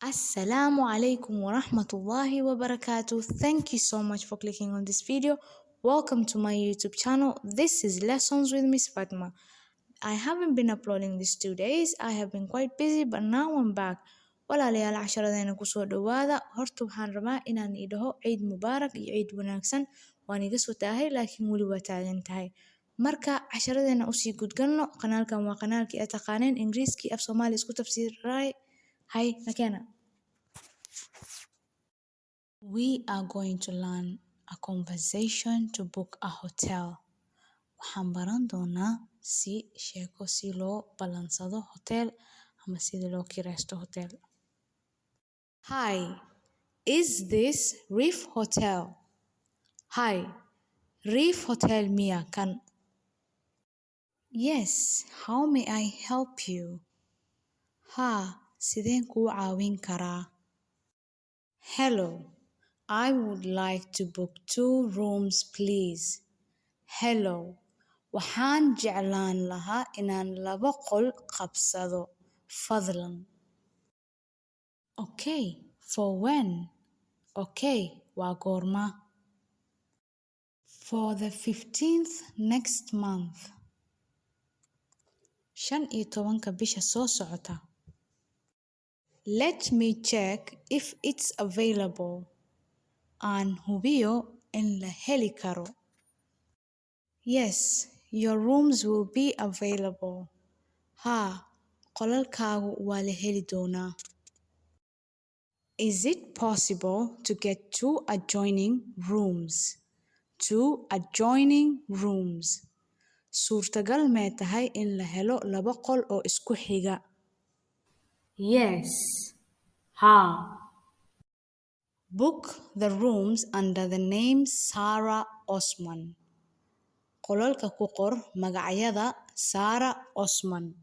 Assalamu alaikum wa rahmatullahi wa barakatuh. Thank you so much for clicking on this video. Welcome to my YouTube channel. This is Lessons with Miss Fatma. I haven't been uploading these 2 days. I have been quite busy, but now I'm back. Walaalayaal, casharadeena kusoo dhawaada. Horta waxaan rabaa inaan idhaho Ciid Mubaarak iyo ciid wanaagsan. Waan iga soo taahay, laakiin weli waa taagan tahay. Marka casharadeena usii gudgalno. Kanaalkan waa kanaalkii aad taqaaneen, Ingiriiskii af Soomaali isku tafsiiray. Hay nakeena. We are going to learn a conversation to book a hotel. Waxaan baran doonaa si sheeko si loo ballansado hotel ama sida loo kireysto hotel. Hi, is this Reef Hotel? Hi, Reef Hotel miya kan? Yes, how may I help you? Haa, sideen kuu caawin karaa? Hello, I would like to book two rooms, please. Hello, waxaan jeclaan lahaa inaan laba qol qabsado, fadlan. Okay, for when? Okay, waa goorma? For the 15th next month. 15-ka bisha soo socota. Let me check if it's available. Aan hubiyo in la heli karo. Yes, your rooms will be available. Haa, qolalkaagu waa la heli doonaa. Is it possible to get two adjoining rooms? Two adjoining rooms. Suurtagal mee tahay in la helo laba qol oo isku xiga? Yes. Haa. Book the rooms under the name Sarah Osman. Qolalka ku qor magacyada Sarah Osman.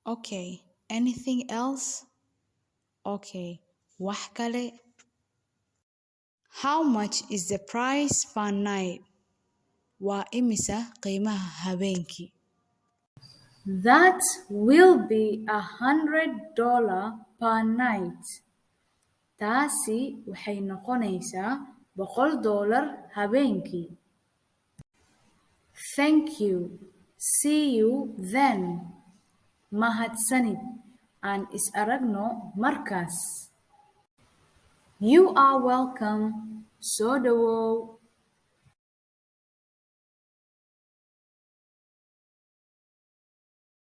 Okay, anything else? Okay, wax kale? How much is the price per night? Waa imisa qiimaha habeenkii? That will be $100 per night. Taasi waxay noqonaysaa $100 habeenkii. Thank you. See you then. Mahadsanid. Aan is aragno markaas. You are welcome. Soo dhawow.